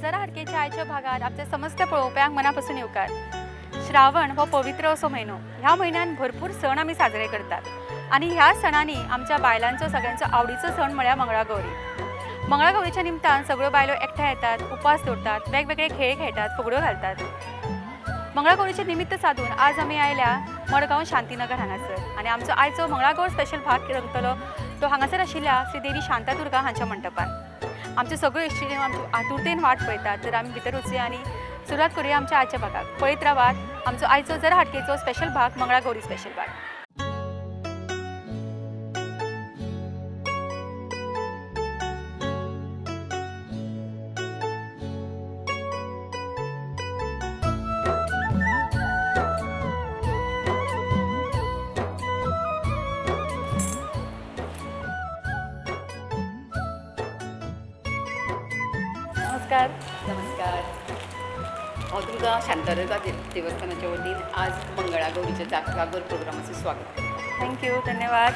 जरा हटकेच्या आयच्या भागात आमच्या समस्त पळोवप्यांक मनापासून येवकार. श्रावण हो पवित्र असो म्हयनो. ह्या म्हयन्यान भरपूर सण आमी साजरे करतात आनी ह्या सणांनी आमच्या बायलांचो सगळ्यांचो आवडीचो सण म्हळ्यार मंगळागौरी. मंगळागौरीच्या निमतान सगळ्यो बायलो एकठांय येतात, उपास दवरतात, वेगवेगळे खेळ खेळटात, फुगड्यो घालतात. मंगळागौरीचे निमित्त साधून आज आमी आयल्या मडगांव शांतीनगर हांगासर आनी आमचो आयचो मंगळागौर स्पेशल भाग रंगतलो तो हांगासर आशिल्ल्या श्री देवी शांतादुर्गा हांच्या मंडपान. आमचे सगळे इश्टिणी आमचे आतुरतेन वाट पळयतात, तर आमी भितर वचूया आनी सुरवात करूया आमच्या आयच्या भागाक. पळयत रावात आमचो आयचो जरा हटकेचो स्पेशल भाग, मंगळागौरी स्पेशल भाग. नमस्कार. नमस्कार. हांव तुमकां शांतादुर्गा देवस्थानाच्या वतीन आज मंगळागौरीच्या जागर प्रोग्रामाचें स्वागत करता. Thank you, धन्यवाद.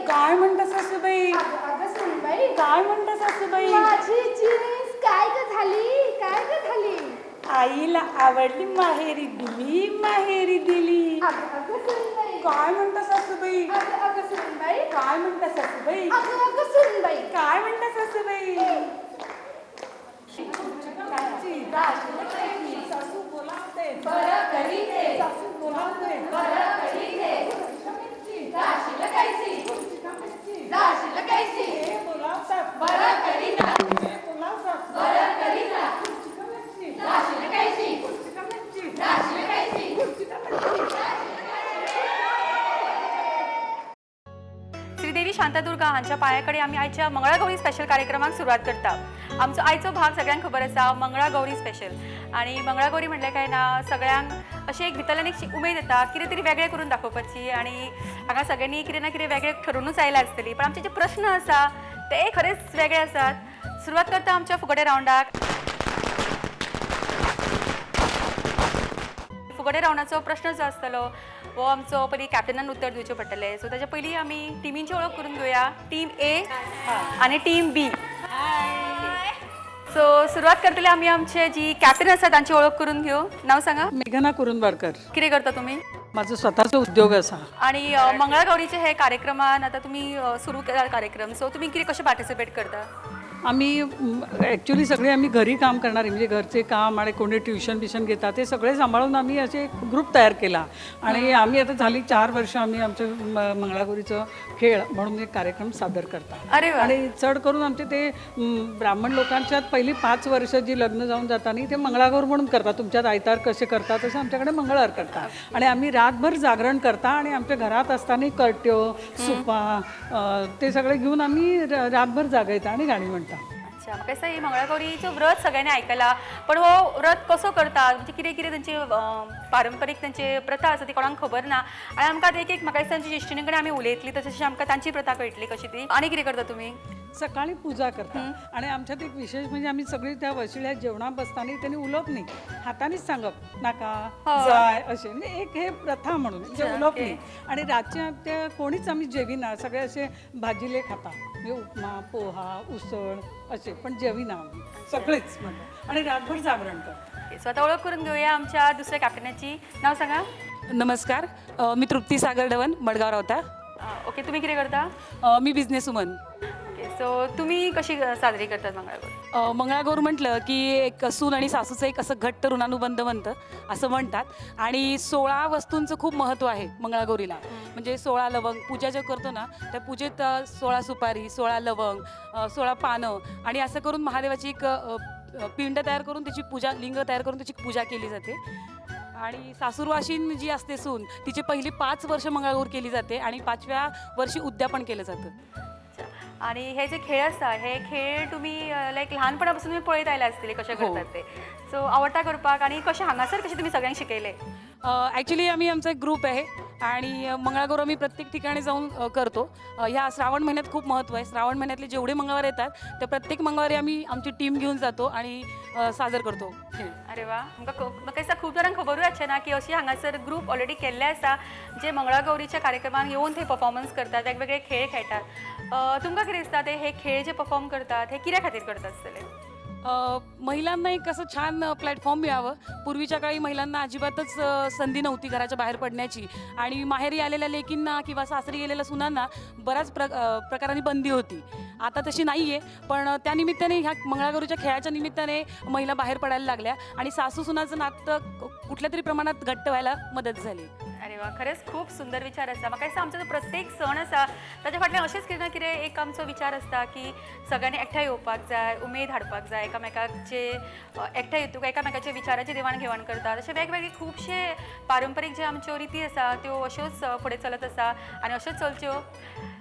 काय म्हणता सासूबाई? काय म्हणता सासूबाई? माझी जीन्स काय ग झाली, काय ग झाली? आईला आवडली, माहेरी दिली, माहेरी दिली. काय म्हणता सासूबाई? काय म्हणता सासूबाई? काय म्हणता सासूबाई? सासू बोलावते, सासू बोलावते. श्रीदेवी शांतादुर्गा हांच्या पांया कडेन आमी आयच्या मंगळागौरी स्पेशल कार्यक्रमाक सुरवात करता. आमचो आयचो भाग सगळ्यांक खबर आसा, मंगळागौरी स्पेशल. आनी मंगळागौरी म्हणलें काय ना सगळ्यांक अशी एक भितरल्यान एक उमेद येता कितें तरी वेगळें करून दाखोवपाची आनी हांगा सगळ्यांनी कितें ना कितें वेगळें ठरोवनूच आयला आसतली, पण आमचे जे प्रश्न आसा ते खरेंच वेगळे आसात. सुरवात करता आमच्या फुगडे रावंडाक. फुगडे रावंडाचो प्रश्न जो आसतलो हो आमचो पयलीं कॅप्टनान उत्तर दिवचें पडटलें. सो ताच्या पयलीं आमी टिमींची वळख करून घेवया. टीम ए आनी टीम बी. सो सुरवात करतले आमी आमचे जी कॅप्टन आसा तांची वळख करून घेऊ. नाव सांगा. मेघना कुरुंदवाडकर. कितें करता तुमी? माझो स्वतःचो उद्योग आसा. आणि मंगळागौरीचे हे कार्यक्रमान आता तुमी सुरू केला कार्यक्रम, सो तुमी कितें कशें पार्टिसिपेट करता? आम्ही ॲक्च्युली सगळे आम्ही घरी काम करणारे, म्हणजे घरचे काम आणि कोणी ट्युशन बिशन घेतात ते सगळे सांभाळून आम्ही असे एक ग्रुप तयार केला. आणि आम्ही आता झाली 4 वर्ष आम्ही आमच्या मंगळागौरीचं खेळ म्हणून एक कार्यक्रम सादर करतात. आणि चढ करून आमचे ते ब्राह्मण लोकांच्यात पहिली 5 वर्ष जी लग्न जाऊन जाताना ते मंगळागौर म्हणून करतात. तुमच्यात आयतार कसे करतात तसं आमच्याकडे मंगळवार करतात. आणि आम्ही रातभर जागरण करता आणि आमच्या घरात असताना करट्यो, सुपा ते सगळे घेऊन आम्ही रातभर जागायचं आणि गाणी म्हणतात. अच्छा, म्हाका दिसता ही मंगळागौरीचो व्रत सगळ्यांनी आयकला, पण हो व्रत कसो करतात म्हणजे कितें कितें तांची पारंपरीक तांची प्रथा आसा ती कोणाक खबर ना. आनी आमकां एक एक म्हाका दिसता तांची इश्टिणी कडेन आमी उलयतली तशें आमकां तांची प्रथा कळटली कशी ती. आनी कितें करता तुमी? सकाळी पूजा करतात. आणि आमच्यात एक विशेष म्हणजे आम्ही सगळी त्या वशिल्या जेवणा बसताना त्यांनी उलोवप नाही, हातानेच सांगप नाका जाय असे, म्हणजे एक हे प्रथा म्हणून म्हणजे उलोवप नाही. आणि रातच्या त्या कोणीच आम्ही जेविना, सगळे असे भाजीले खाता, म्हणजे उपमा, पोहा, उसळ असे, पण जेविना आम्ही सगळेच म्हणतो. आणि रातभर जागरण करतो. सो आता ओळख करून घेऊया आमच्या दुसऱ्या कॅप्टनाची. नाव सांगा. नमस्कार, मी तृप्ती सागर डवन, मडगाव रावता. ओके, तुम्ही कितें करता? मी बिझनेस वुमन. सो तुम्ही कशी साजरी करतात मंगळागौर? मंगळागौर म्हटलं की एक सून आणि सासूचं एक असं घट्ट ऋणानुबंध बनतं असं म्हणतात. आणि 16 वस्तूंचं खूप महत्त्व आहे मंगळागौरीला. म्हणजे 16 लवंग, पूजा जे करतो ना त्या पूजेत 16 सुपारी, 16 लवंग, 16 पानं आणि असं करून महादेवाची एक पिंड तयार करून त्याची पूजा, लिंग तयार करून त्याची पूजा केली जाते. आणि सासूरवाशीन जी असते सून, तिचे पहिली 5 वर्ष मंगळागौर केली जाते आणि 5व्या वर्षी उद्यापन केलं जातं. आणि हे जे खेळ आसा, हे खेळ तुमी लायक ल्हानपणापासून तुमी पळयत आयले आसतले कशे करतात ते, सो आवडटा करपाक. आनी कशें हांगासर कशें तुमी सगळ्यांक शिकयलें? ॲक्च्युली आम्ही आमचा एक ग्रुप आहे आणि मंगळागौर आम्ही प्रत्येक ठिकाणी जाऊन करतो. ह्या श्रावण महिन्यात खूप महत्त्व आहे. श्रावण महिन्यातले जेवढे मंगळवार येतात त्या प्रत्येक मंगळवारी आम्ही आमची टीम घेऊन जातो आणि सादर करतो खेळ. अरे वा, म्हाका म्हाका दिसता खूब जाणांक खबरूय आसचें ना की अशी हांगासर ग्रूप ऑलरेडी केल्ले आसा जे मंगळागौरीच्या कार्यक्रमाक येवन थंय परफॉर्मन्स करतात, वेगवेगळे खेळ खेळटात. तुमकां कितें दिसता ते हे खेळ जे परफॉर्म करतात हे कित्या खातीर करतात आसतले? महिलांना एक असं छान प्लॅटफॉर्म मिळावं. पूर्वीच्या काळी महिलांना अजिबातच संधी नव्हती घराच्या बाहेर पडण्याची आणि माहेरी आलेल्या लेकींना किंवा सासरी गेलेल्या सुनांना बऱ्याच प्रकारांनी बंदी होती. आता तशी नाही आहे, पण त्यानिमित्ताने ह्या मंगळागौरीच्या खेळाच्या निमित्ताने महिला बाहेर पडायला लागल्या आणि सासू सुनाचं नातं कुठल्या तरी प्रमाणात घट्ट व्हायला मदत झाली. अरे वा, खरेंच खूब सुंदर विचार आसा. म्हाका दिसता आमचो जो प्रत्येक सण आसा ताच्या फाटल्यान अशेंच कितें ना कितें एक आमचो विचार आसता की सगळ्यांनी एकठांय येवपाक जाय, उमेद हाडपाक जाय, एकामेकाचे एकठांय येतूक एकामेकाच्या विचाराची देवाण घेवाण करतात. अशे वेगवेगळे खुबशे पारंपरीक जे आमच्यो रिती आसा त्यो अश्योच फुडें चलत आसा आनी अश्योच चलच्यो.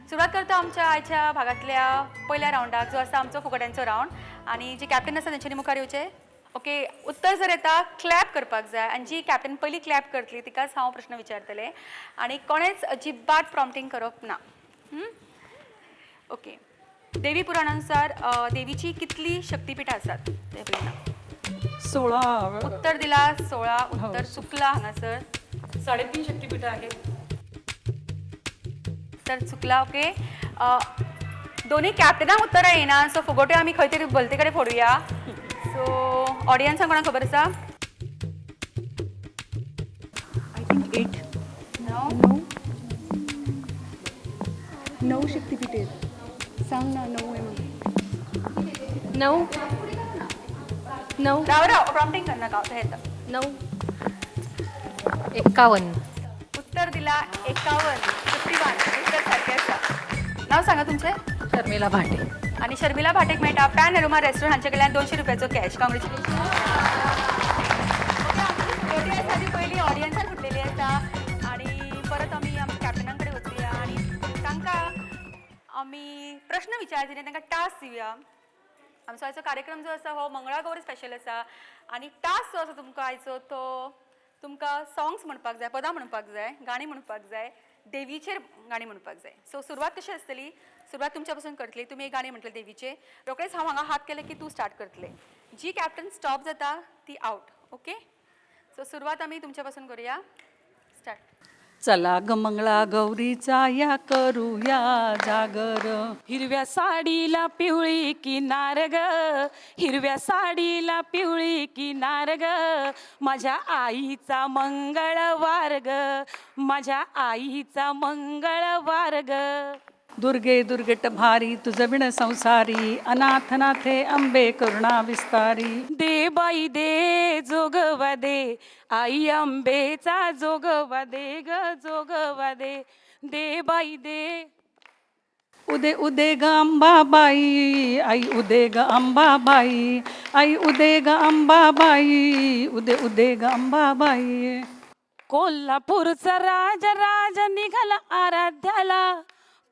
सुरवात करता आमच्या आयच्या भागांतल्या पयल्या रावंडाक, जो आसा आमचो फुगड्यांचो रावंड. आनी जे कॅप्टन आसा तेंच्यांनी मुखार येवचें. ओके, उत्तर जर येता क्लॅप करपाक जाय आनी जी कॅप्टन पयली क्लॅप करतली तिकाच हांव प्रश्न विचारतलें आनी कोणेच अजिबात प्रॉम्प्टींग करप ना. ओके, देवी पुराणानुसार देवीची कितली शक्तिपीठां आसात ते पळयना. 16. उत्तर दिला 16, उत्तर चुकला हांगासर. 3.5 शक्तिपीठां आहेत. तर चुकला. ओके, दोन्ही कॅप्टनांक उत्तरां येना, सो फुगोट्यो आमी खंय तरी भलते कडेन फोडुया. सो ऑडियन्सांक कोणाक खबर आसा? I think 8. 9 शक्तिपीठे आहेत. सांग ना, 9 आहे म्हणून. 9 9. राव राव, प्रॉम्प्टिंग करनाका, येता. 9 51. उत्तर दिला 51, 51. उत्तर सारकें आसा. नांव सांगा तुमचें? शर्मिला भाटे. आनी शर्मिला भाटेक मेळटा पॅन अरोमा रेस्टॉरंट हांचे कडल्यान 200 रुपयाचो कॅश. कॉंग्रेच्युलेशन. आसा ती पयली ऑडियन्सान फुटलेली आसा आनी परत आमी आमच्या कॅप्टनां कडेन वचुया आनी तांकां आमी प्रश्न विचारचे न्ही, तांकां टास्क दिवया. आमचो आयचो कार्यक्रम जो आसा हो मंगळागौर स्पेशल आसा आनी टास्क जो आसा तुमकां आयचो तो तुमकां सॉंग्स म्हणपाक जाय, पदां म्हणपाक जाय, गाणी म्हणपाक जाय, देवीचेर गाणी म्हणपाक जाय. सो सुरवात कशी आसतली? सुरवात तुमच्या पासून करतली. तुमी एक गाणी म्हणटले देवीचे, रोखडेच हांव हांगा हात केले की तूं स्टार्ट करतले. जी कॅप्टन स्टॉप जाता ती आवट. ओके, सो सुरवात आमी तुमच्या पासून करूया. स्टार्ट. चला ग मंगळा गौरीचा या करूया जागर. हिरव्या साडीला पिवळी किनार ग, हिरव्या साडीला पिवळी किनार ग, माझ्या आईचा मंगळवार ग, माझ्या आईचा मंगळवार ग. दुर्गे दुर्गट भारी तुझ विण संसारी, अनाथ नाथे अंबे करुणा विस्तारी. दे बाई दे जोगवा दे, आई अंबेचा जोगवा दे ग, जोगवा दे, दे बाई दे. उदे उदे ग अंबाबाई, आई उदे ग अंबाबाई, आई उदे ग अंबाबाई, उदे उदे ग अंबाबाई. कोल्हापूरचा राजा राजा निघाला आराध्याला,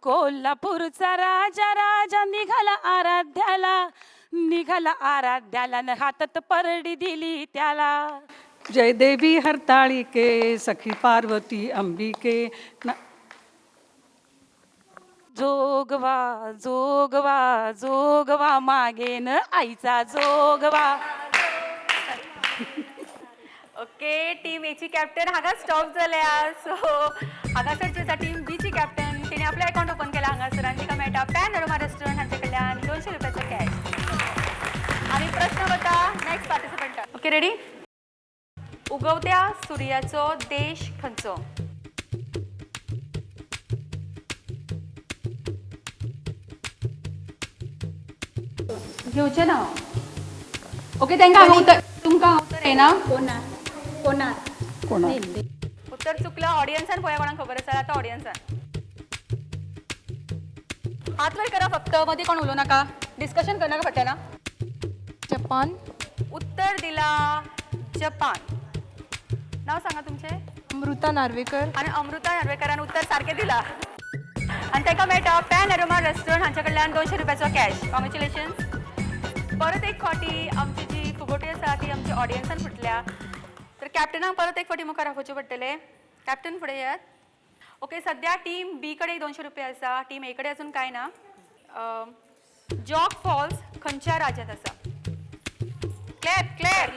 कोल्हापूरचा राजा राजा निघाला आराध्याला, निघाला आराध्याला न हातात परडी दिली त्याला. जय देवी हरताळिके सखी पार्वती अंबिके. जोगवा जोगवा जोगवा मागेन आईचा जोगवा. ओके, टीम एची कॅप्टन हांगा स्टॉप जाल्या. सो हांगासर जी आसा टीम बीची कॅप्टन, तिणें आपलें अकावंट ओपन केलां हांगासर आनी तिका मेळटा पॅन अरोमा रेस्टॉरंट हांचे कडल्यान 200 रुपयाचो कॅश. आनी प्रश्न वता नेक्स्ट पार्टिसिपंटा. Okay, ready. उगवत्या सुर्याचो देश खंयचो? घेवचें ना. ओके, तांकां हांगा उत्तर, तुमकां उत्तर येना? कोणार. कोणार. कोणा उत्तर चुकलं. ऑडियन्सान पळया कोणाक खबर आसा. आतां ऑडियन्सान हात वयर करा फक्त, मदीं कोण उलोवं नाका, डिस्कशन करनाका फाटल्यान. जपान. उत्तर दिला जपान. नाव सांगा तुमचें. अमृता नार्वेकर. आनी अमृता नार्वेकरान उत्तर सारकें दिलां आनी ताका मेळटा पॅन अरोमा रेस्टॉरंट हांच्या कडल्यान 200 रुपयाचो कॅश. कॉंग्रेच्युलेशन्स. परत एक फावटी आमची जी फुगोटी आसा ती आमच्या ऑडियन्सान फुटल्या, तर कॅप्टनाक परत एक फावटी मुखार आपोवचें पडटलें. कॅप्टन फुडें येयात. ओके, सद्या टीम बी कडेन 200 रुपया आसा, टीम ए कडेन अजून कांय ना. जॉग फॉल्स खंयच्या राज्यांत आसा? Clap clap.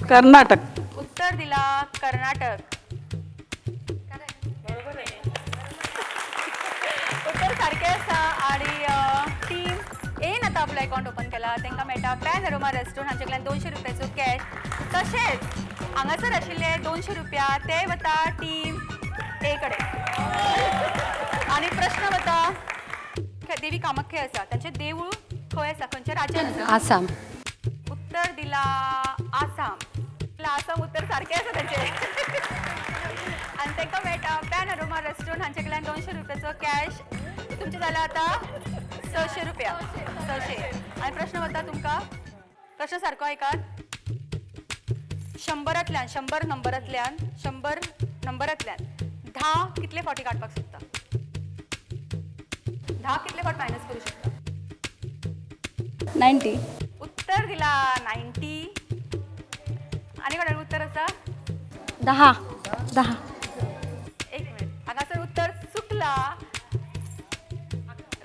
Karnataka. उत्तर दिला कर्नाटक. उत्तर सारकें आसा. आनी टीम एन आतां आपलो अकावंट ओपन केला, तांकां मेळटा पॅन अरोमा रेस्टॉरंट हांचे कडल्यान 200 रुपयाचो कॅश. तशेंच हांगासर आशिल्ले 200 रुपया ते वता टीम ए कडेन. आनी प्रश्न वता, देवी कामाख्या आसा तांचें देवूळ खंय आसा, खंयच्या राज्यांत आसा? आसाम. उत्तर दिला आसाम. आसाम उत्तर सारकें आसा तांचें. आनी तांकां मेळटा पॅन अरोमा रेस्टॉरंट हांचे कडल्यान 200 रुपयाचो कॅश. तुमचें जालां आतां 600 रुपया, 600. आनी प्रश्न वता तुमकां, प्रश्न सारको आयकात. 100 100 नंबरांतल्यान 100 नंबरांतल्यान 10 कितले फावटी काडपाक शकता? 10 कितले फावट मायनस करूं शकता? 90. उत्तर दिला 90. आनी कोणाक उत्तर आसा? 10. 10. एक मिनिट, हांगासर उत्तर चुकला.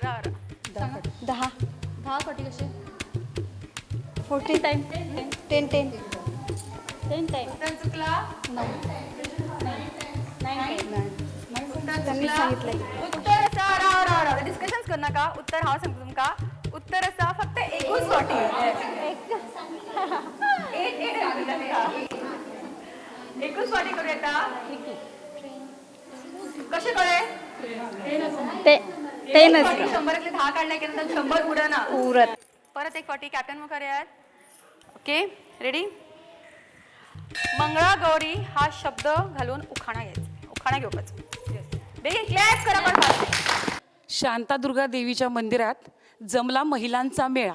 राव राव. 10. 10 फावटी कशें? 14 टायम. 10 10 10 टायम. उत्तर चुकला. 9. 9. उत्तर त्यांनी चुकला. सांगितलंय. उत्तर आसा, राव राव राव, डिस्कशन्स कर नाका. उत्तर हांव सांगता तुमकां. उत्तर आसा फक्त एकूच फावटी. 8 8 एकूच फावटी करूं येता. कशें कळ्ळें? 10 आसता. 100 10 काडले की नंतर 100 उरना. उरत. परत एक फावटी कॅप्टन मुखार येयात. Okay, ready. Mangalagauri हा शब्द घालून उखाणा घ्यायचा, उखाणा घेवपाचो. बेगीन क्लॅप करा पण फास्ट. शांतादुर्गा देवीच्या मंदिरात जमला महिलांचा मेळा.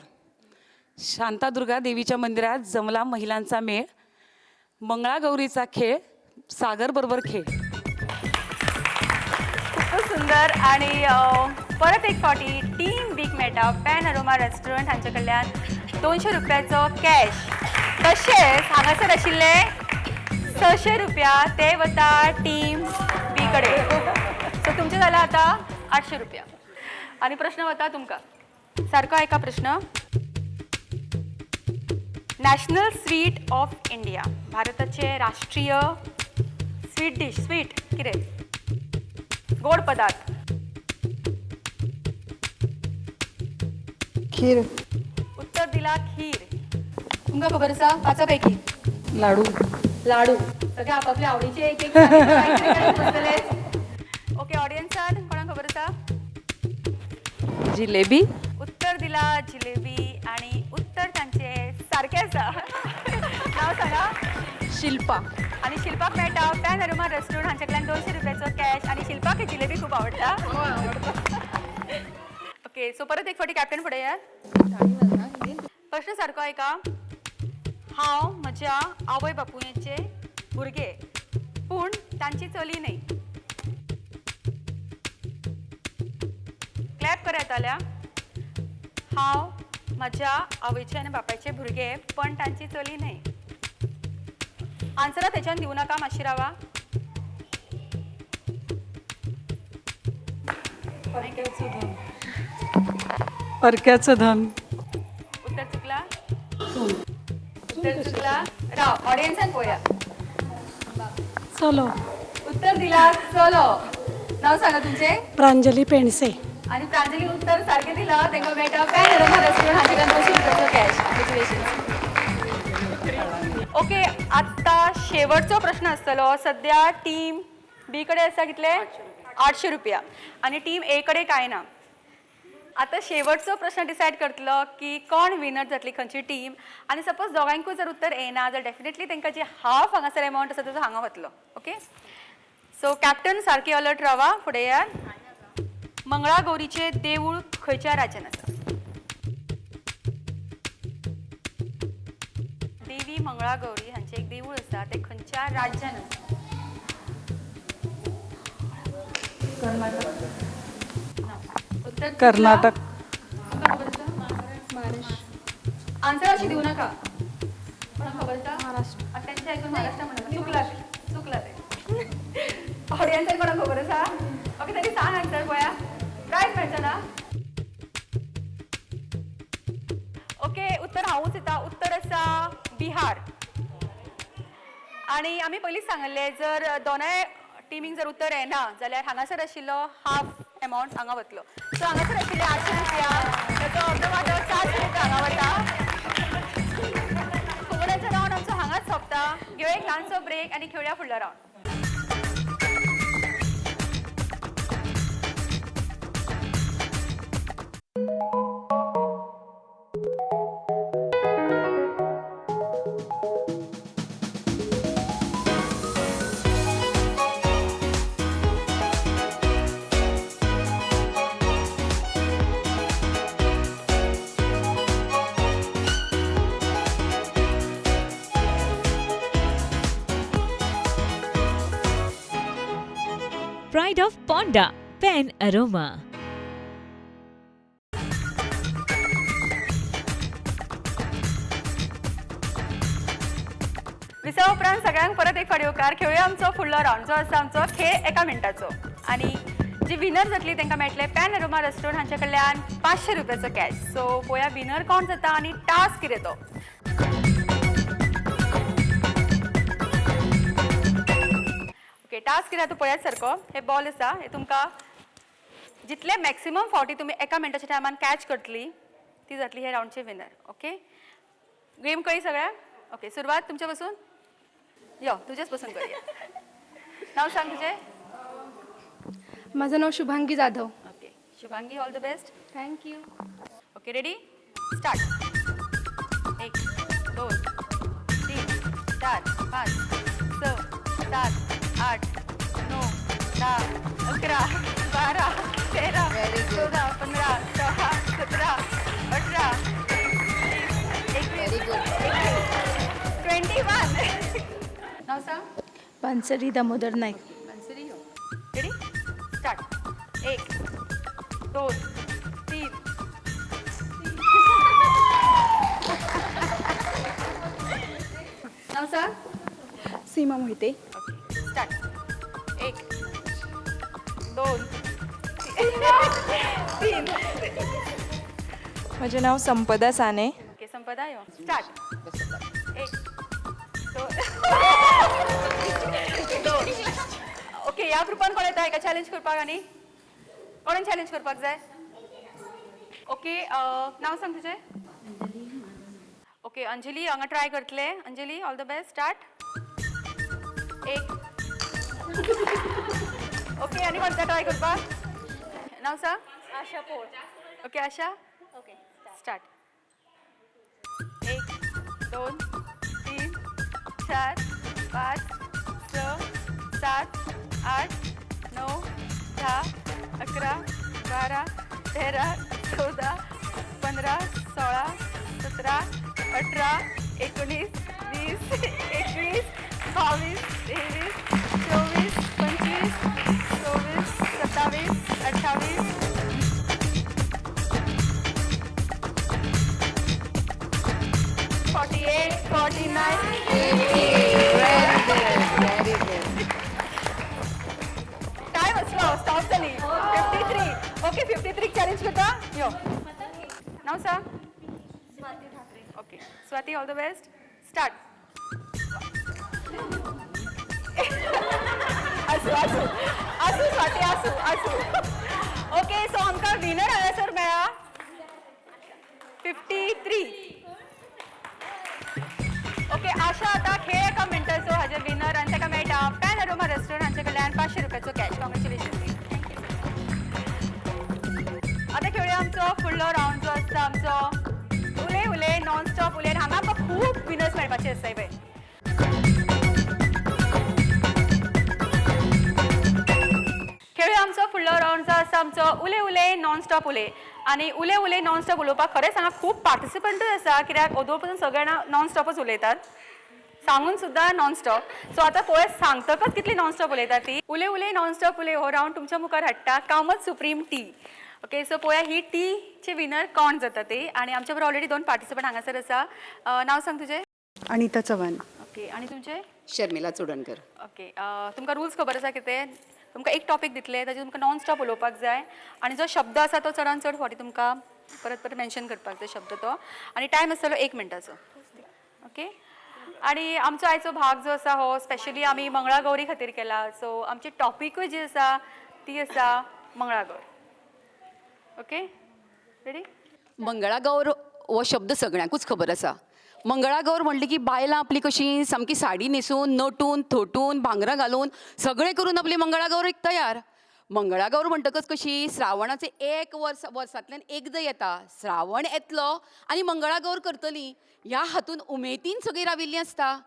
शांतादुर्गा देवीच्या मंदिरात जमला महिलांचा मेळ. मंगळागौरीचा खेळ, सागर बरोबर खेळ. खूपच सुंदर. आणि परत एक फावटी टीम बीक मेळटा पॅन अरोमा रेस्टॉरंट हांचे कडल्यान 200 रुपयाचो कॅश. तशेंच हांगासर आशिल्ले 600 रुपया ते वता टीम बी कडेन. सो तुमचें जालां आतां 800 रुपया. आनी प्रश्न वता तुमकां, सारको आयका प्रश्न. नॅशनल स्वीट ऑफ इंडिया, भारताचे राष्ट्रीय स्वीट डिश, स्वीट कितें गोड पदार्थ? खीर. उत्तर दिला खीर. तुमकां खबर आसा 5 पैकी? लाडू. लाडू. सगळे आपापल्या आवडीचे एक एक. ओके, ऑडियन्सान कोणाक खबर आसा? जिलेबी. उत्तर दिला जिलेबी आणि उत्तर तांचे सारकें आसा. नांव सांगा. शिल्पा. आनी शिल्पाक मेळटा पॅन अरोमा रेस्टॉरंट हांचे कडल्यान 200 रुपयाचो कॅश. आनी शिल्पाक ही जिलेबी खूब आवडटा. ओके, सो परत एक फावटी कॅप्टन फुडें येयात. प्रश्न सारको आयका. हांव म्हज्या आवय बापूयाचे भुरगे, पूण तांची चली न्हय. क्लॅप करा येताल्या. हांव म्हज्या आवयचे आनी बापायचे भुरगे, पण तांची चली न्हय. आन्सरां थंयच्यान दिवं नाका, मातशी रावा. परक्याचं धन. उत्तर चुकला. उत्तर चुकला. राव, ऑडियन्सान पळोवया. चलो. उत्तर दिला चलो. नाव सांगा तुमचें. प्रांजली पेंडसे. आणि प्रांजली उत्तर सारकें दिला, तांकां मेळटा पॅन अरोमा रेस्टॉरंट हांचे कडल्यान 200 रुपयाचो कॅश. कॉंग्रेच्युलेशन्स. ओके, आत्ता शेवटचो प्रश्न आसतलो. सद्या टीम बी कडेन आसा कितले? 800 रुपया. आनी टीम ए कडेन कांय ना. आतां शेवटचो प्रश्न डिसायड करतलो की कोण विनर जातली, खंयची टीम. आनी सपोज दोगांयकूय जर उत्तर येना जाल्यार डेफिनेटली तांकां जी हाफ हांगासर एमावंट आसा तो हांगा वतलो. ओके, सो कॅप्टन सारकी अलर्ट रावा, फुडें येयात. मंगळागौरीचें देवूळ खंयच्या राज्यान आसा? देवी मंगळागौरी हांचें एक देवूळ आसा तें खंयच्या राज्यान आसा? कर्नाटक. उत्तर. कर्नाटक. आन्सर अशी दिवं नाका. कोणाक खबर आसा? महाराष्ट्र. तेंचे आयकून महाराष्ट्र म्हणून चुकला ते, चुकला ते. ऑडियन्साक कोणाक खबर आसा? ओके, तरी सांग आन्सर पळया, प्रायज मेळचो ना. ओके, उत्तर हांवूच दिता. उत्तर आसा बिहार. आनी आमी पयलींच सांगिल्लें, जर दोनाय टिमींक जर उत्तर येना जाल्यार हांगासर आशिल्लो हाफ एमावंट हांगा वतलो. सो हांगासर आशिल्ले 800 रुपया, ताचो अर्दो वांटो 400 रुपया हांगा वता. फुगड्यांचो रावंड आमचो हांगाच सोंपता. घेवया एक ल्हानसो ब्रेक आनी खेळया फुडलो round. Pride of Ponda, Pen Aroma. विसवा उपरांत सगळ्यांक परत एक फावटी येवकार. खेळुया आमचो फुडलो रावंड जो आसा आमचो खेळ एका मिनटाचो. आनी जी विनर जातली तांकां मेळटले पॅन अरोमा रेस्टॉरंट हांच्या कडल्यान 500 रुपयाचो कॅश. सो पळोवया विनर कोण जाता आनी टास्क कितें तो. ओके, टास्क कितें आतां पळयात सारको. हे बॉल आसा, हे तुमकां जितले मॅक्सिमम फावटी तुमी एका मिनटाच्या टायमान कॅच करतली ती जातली हे रावंडचे विनर. ओके, गेम कळ्ळी सगळ्यांक? ओके, सुरवात तुमचे पसून. यो, तुजेच पसून करूया. नाव सांग तुजें. माझं नाव Shubhangi Jadhav. Okay Shubhangi, all the best. Thank you. Okay, ready, start. 1 2 3 4 5 6 7 8 9 10 11 12 13 14 15 16 17 18 20 21 21. नाव सांग. Pansari Damodar Naik. Pansari. Ready, start. 1 2 3. नाव सांग. सीमा मोहिते. Okay, start. 1 2 3. म्हजें नांव संपदा साने. ओके संपदा, यो, स्टार्ट. 1 2 2. ओके, ह्या ग्रुपान कोण येता हेका चॅलेंज करपाक? आनी कोणाक चॅलेंज करपाक जाय? ओके, नांव सांग तुजें. ओके अंजली, हांगा ट्राय करतले. Anjali, all the best. Start. 1. Okay, आनी कोणता ट्राय करपाक? नांव सांग. Asha Pol. Okay Asha, okay, start. 1 2 3 4 5 6 7 8 9 10 11 12 13 14 15 16 17 18 19 20 21 22 23 24 25 26 27 28 48 49. Very good. Time आसलो, स्टॉप जाली. 53. ओके, 53 चॅलेंज करता. यो, नाव सांग. Okay Swati, all the best. Start. आसूं आसूं आसूं स्वाती, आसूं आसूं. ओके, सो आमकां विनर हांगासर मेळ्ळा 53. ओके आशा, आतां खेळ एका मिनटाचो हाजे विनर आनी ताका मेळटा पॅन अरोमा रेस्टॉरंट हांचे कडल्यान 500 रुपयाचो कॅश. कॉंग्रेच्युलेशन. आतां खेळुया आमचो फुडलो रावंड जो आसता आमचो उलय उलय नॉन स्टॉप उलय. हांगा आमकां खूब विनर्स मेळपाचे आसताय पळय. खेळुया आमचो फुडलो रावंड जो आसा आमचो उलय उलय नॉन स्टॉप उलय. आनी उलय उलय नॉन स्टॉप उलोवपाक खरें सांगा खूब पार्टिसिपंटूय आसा, कित्याक ओदोळ पसून सगळे जाणां नॉन स्टॉपच उलयतात. सांगून सुद्दां नॉनस्टॉप. सो आतां पळय सांगतकच कितली नॉनस्टॉप उलयता ती. उलय उलय नॉनस्टॉप उलय हो रावंड तुमच्या मुखार हाडटा Kamat supreme T. Okay, so पळोवया ही टीचे विनर कोण जाता ते. आनी आमच्या बरोबर ऑलरेडी दोन पार्टिसिपंट हांगासर आसा. नांव सांग तुजें. अनिता चव्हाण. ओके, आनी तुमचें? शर्मिला चोडणकर. ओके, तुमकां रुल्स खबर आसा कितें? तुमकां एक टॉपीक दितले, ताजेर तुमकां नॉन स्टॉप उलोवपाक जाय आनी जो शब्द आसा तो चडान चड फावटी तुमकां परत परत मेन्शन करपाक जाय शब्द तो, आनी टायम आसतलो 1 मिनटाचो. ओके, आनी आमचो आयचो भाग जो आसा हो स्पेशली आमी मंगळागौरी खातीर केला. सो आमची टॉपिकूय जी आसा ती आसा मंगळागौर. Okay, ready? Mangalagaur हो शब्द सगळ्यांकूच खबर आसा. मंगळागौर म्हणली की बायलां आपली कशी सामकी साडी न्हेसून नटून थोटून भांगरां घालून सगळें करून आपली मंगळागौर एक तयार. मंगळागौर म्हणटकच कशी श्रावणाचें एक वर्स वर्सांतल्यान एकदां येता, श्रावण येतलो आनी मंगळागौर करतली ह्या हातून उमेदीन सगळीं राविल्लीं आसता.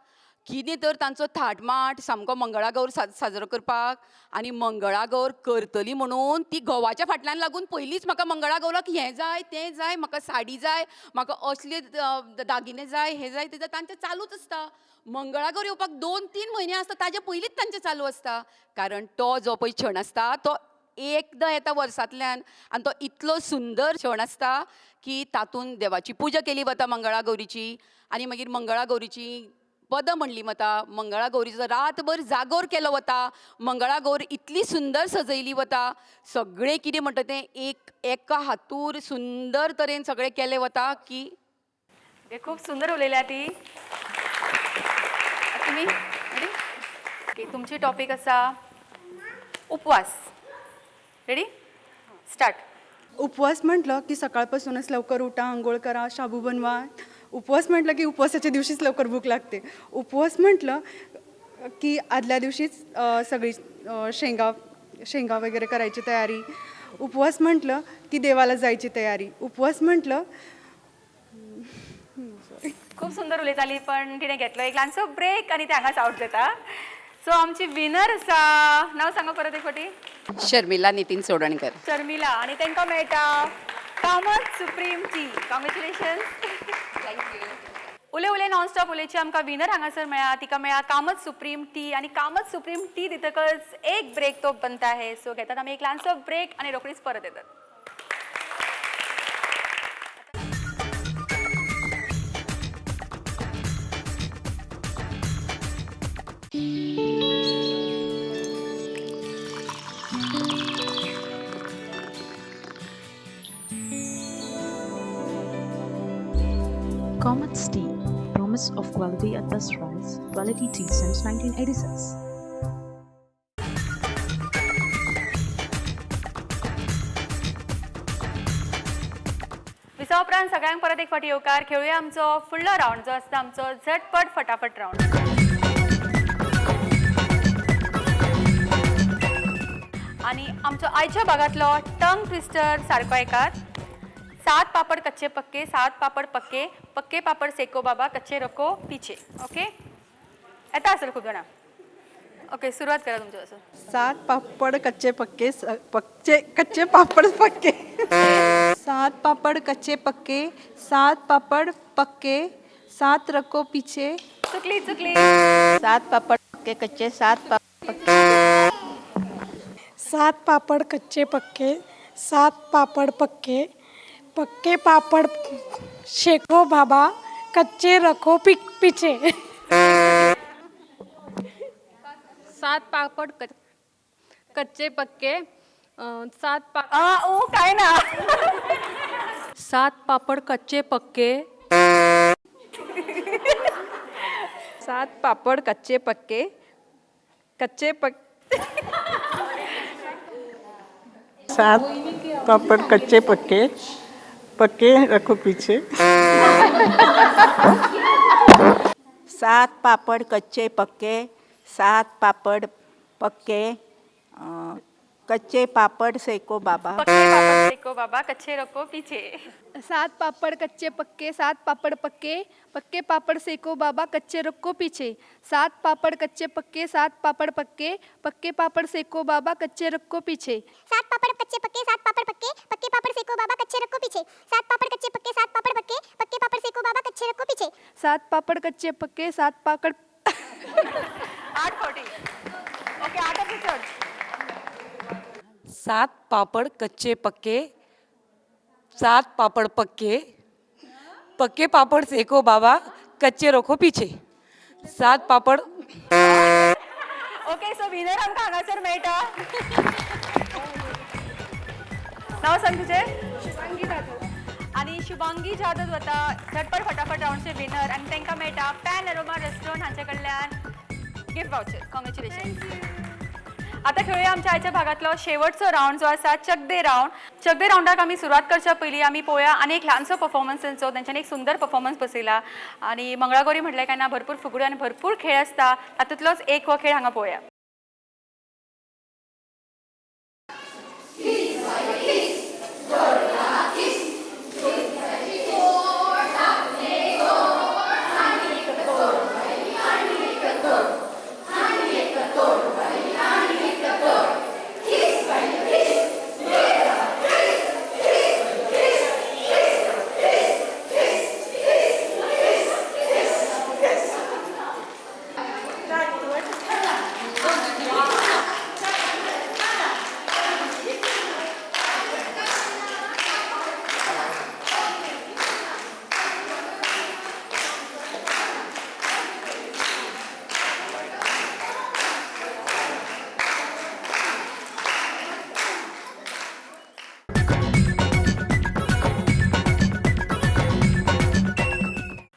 कितें तर तांचो थाटमाट सामको मंगळागौर साजरो करपाक, आनी मंगळागौर करतली म्हणून ती घोवाच्या फाटल्यान लागून पयलींच म्हाका मंगळागौराक हें जाय तें जाय, म्हाका साडी जाय, म्हाका असले दागिने जाय, हें जाय तें जाय, तांचें चालूच आसता. मंगळागौर येवपाक 2-3 म्हयने आसता ताजे पयलींच तांचें चालू आसता. कारण तो जो पळय क्षण आसता तो एकदां येता वर्सांतल्यान, आनी तो इतलो सुंदर क्षण आसता की तातूंत देवाची पुजा केली वता मंगळागौरीची, आनी मागीर मंगळागौरीची पदां म्हणली वता, मंगळागौरीचो रातभर जागोर केलो वता, मंगळागौर इतली सुंदर सजयली वता, सगळें कितें म्हणटा तें एक एका हातूर सुंदर तरेन सगळें केलें वता की. खूब सुंदर उलयल्या ती. तुमी रेडी? ओके, तुमची टॉपीक आसा उपवास. Ready, start. उपवास म्हटलं की सकाळपासूनच लवकर उठा, आंघोळ करा, शाबू बनवा. उपवास म्हटलं की उपवासाच्या दिवशीच लवकर भूक लागते. उपवास म्हटलं की आदल्या दिवशीच सगळी शेंगा शेंगा वगैरे करायची तयारी. उपवास म्हटलं की देवाला जायची तयारी. उपवास म्हटलं. खूब सुंदर उलयताली पण तिणें घेतलो एक ल्हानसो ब्रेक आनी ते हांगाच आवट जाता. सो आमची विनर आसा, नांव सांगा परत एक फावटी. शर्मिला नितीन चोडणकर. शर्मिला, आनी तांकां मेळटा कामत सुप्रीम टी. कॉंग्रेच्युलेशन. उलय उलय नॉनस्टॉप उलयची आमकां विनर हांगासर मेळ्ळा, तिका मेळ्ळा कामत सुप्रीम टी. आनी कामत सुप्रीम टी दितकच एक ब्रेक तो बनता है. सो घेतात आमी एक ल्हानसो ब्रेक आनी रोखडीच परत येतात. Comets Tea, promise of quality at best price, quality tea since 1986. विसा उपरांत सगळ्यांक परत एक फावटी येवकार. खेळुया आमचो फुडलो रावंड जो आसता आमचो झटपट फटाफट रावंड. आनी आमचो आयच्या भागांतलो टंग ट्विस्टर सारको एकात. 7 पापड कच्चे पक्के, 7 पापड पक्के, पक्के पापड सेको बाबा, कच्चे रखो पीछे. ओके, येता असेल खूप जाणां. ओके, सुरवात करा तुमच्या पासून. 7 पापड कच्चे पक्के, पक्चे कच्चे पापड पक्के. 7 पापड कच्चे पक्के, 7 पापड पक्के, 7 रखो पीछे. चुकली चुकली. 7 पापड पक्के कच्चे, 7 पापड पक्के. 7 पापड कच्चे पक्के, 7 पापड पक्के, पक्के पापड़ शेको बाबा, कच्चे रखो पीछे. 7 पापड़ कच्चे पक्के, 7 ओ काय ना. 7 पापड़ कच्चे पक्के. 7 पापड़ कच्चे पक्के, कच्चे पक 7 पापड़ कच्चे पक्के, पक्के रखो पीछे. 7 पापड़ कच्चे पक्के, 7 पापड़ पक्के, कच्चे पापड़ सेको बाबा. पक्के पापड़ सेको बाबा, कच्चे रखो पीछे. 7 पापड़ कच्चे पक्के, 7 पापड़ पक्के, पक्के पापड़ सेको बाबा, कच्चे रखो पीछे. 7 पापड़ कच्चे पक्के, 7 पापड़ पक्के, पक्के पापड़ सेको बाबा, कच्चे रखो पीछे. 7 पापड़ कच्चे पक्के, 7 पापड़ पक्के, पक्के पापड़ सेको बाबा, कच्चे रखो पीछे. 7 पापड़ कच्चे पक्के, 7 पापड़ पक्के, पक्के पापड़ सेको बाबा, कच्चे कच्चे रखो पीछे। 7 पापड़ कच्चे पक्के 7 पापड़ 8 फावटी। ओके, 8 चड। 7 पापड़ कच्चे पक्के 7 पापड़ पक्के पक्के पापड़ सेको बाबा कच्चे रखो पीछे। 7 पापड़। ओके, सो विनर आमकां हांगासर मेळटा। नांव सांग तुजें? शुभांगी जाधव। आनी शुभांगी जाधव वता झटपट फटाफट रावंडचे विनर आनी तांकां मेळटा पॅन अरोमा रेस्टॉरंट हांचे कडल्यान गिफ्ट वावचर। कॉंग्रेच्युलेशन। आतां खेळुया आमच्या आयच्या भागांतलो शेवटचो रावंड जो आसा चकदे रावंड। चकदे रावंडाक आमी सुरवात करच्या पयलीं आमी पळोवया आनी एक ल्हानसो परफॉर्मन्स तांचो, तांच्यांनी एक सुंदर परफॉर्मन्स बसयला आनी मंगळागौरी म्हटलें काय ना भरपूर फुगड्यो आनी भरपूर खेळ आसता, तातूंतलोच एक हो खेळ हांगा पळोवया।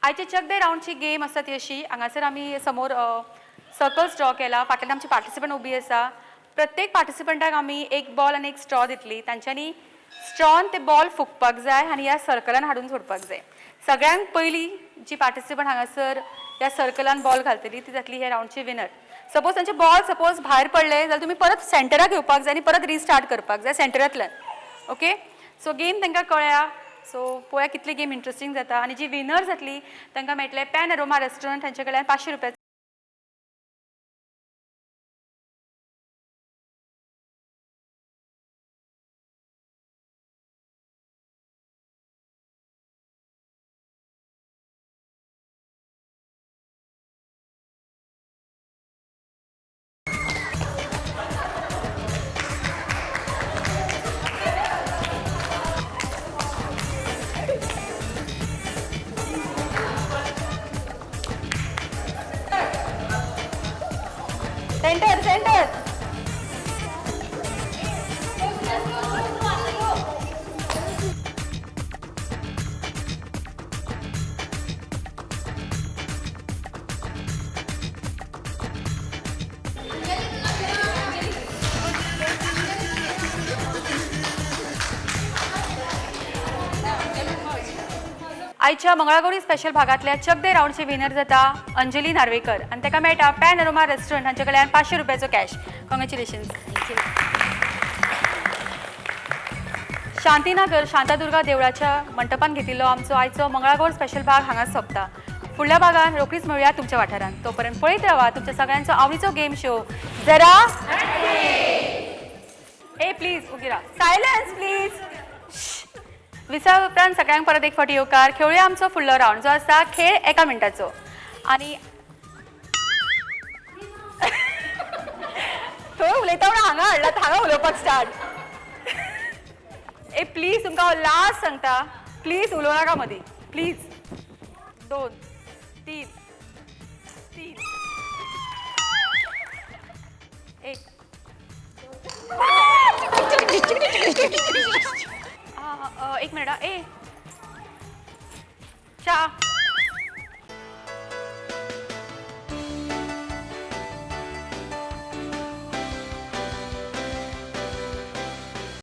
आयचे चकदे रावंडची गेम आसा ती अशी, हांगासर आमी समोर सर्कल्स ड्रॉ केला, फाटल्यान आमची पार्टिसिपंट उबी आसा। प्रत्येक पार्टिसिपंटाक आमी एक बॉल आनी एक स्ट्रॉ दितली, तांच्यांनी स्ट्रॉन ते बॉल फुकपाक जाय आनी ह्या सर्कलान हाडून सोडपाक जाय। सगळ्यांत पयलीं जी पार्टिसिपंट हांगासर ह्या सर्कलान बॉल घालतली ती जातली ह्या रावंडची विनर। सपोज तांचे बॉल सपोज भायर पडले जाल्यार तुमी परत सेंटराक येवपाक जाय आनी परत रिस्टार्ट करपाक जाय सेंटरांतल्यान। ओके, सो गेम तांकां कळ्ळ्या। सो पळोवया कितली गेम इंट्रस्टींग जाता आनी जी विनर जातली तांकां मेळटले पॅन अरोमा रेस्टॉरंट हांचे कडल्यान 500 रुपया। Centre centre. आयच्या मंगळागौरी स्पेशल भागांतल्या चकदे रावंडचे विनर जाता अंजली नार्वेकर आनी ताका मेळटा पॅन अरोमा रेस्टॉरंट हांचे कडल्यान 500 रुपयाचो कॅश। कॉंग्रेच्युलेशन्स। शांतीनगर शांतादुर्गा देवळाच्या मंटपान घेतिल्लो आमचो आयचो मंगळागौर स्पेशल भाग हांगा सोंपता। फुडल्या भागान रोखडीच मेळुया तुमच्या वाठारांत, तोपर्यंत पळयत रावा तुमच्या सगळ्यांचो आवडीचो गेम शो जरा ए प्लीज उगी राव, सायलन्स प्लीज। विसा उपरांत सगळ्यांक परत एक फावटी येवकार। खेळुया आमचो फुडलो रावंड जो आसा खेळ एका मिनटाचो आनी थंय उलयता म्हणून हांगा हाडला, हांगा उलोवपाक स्टार्ट। ए प्लीज तुमकां हांव लास्ट सांगता, प्लीज उलोवं नाका मदीं प्लीज। 2 3 3 1 एक मिनिट। ए चा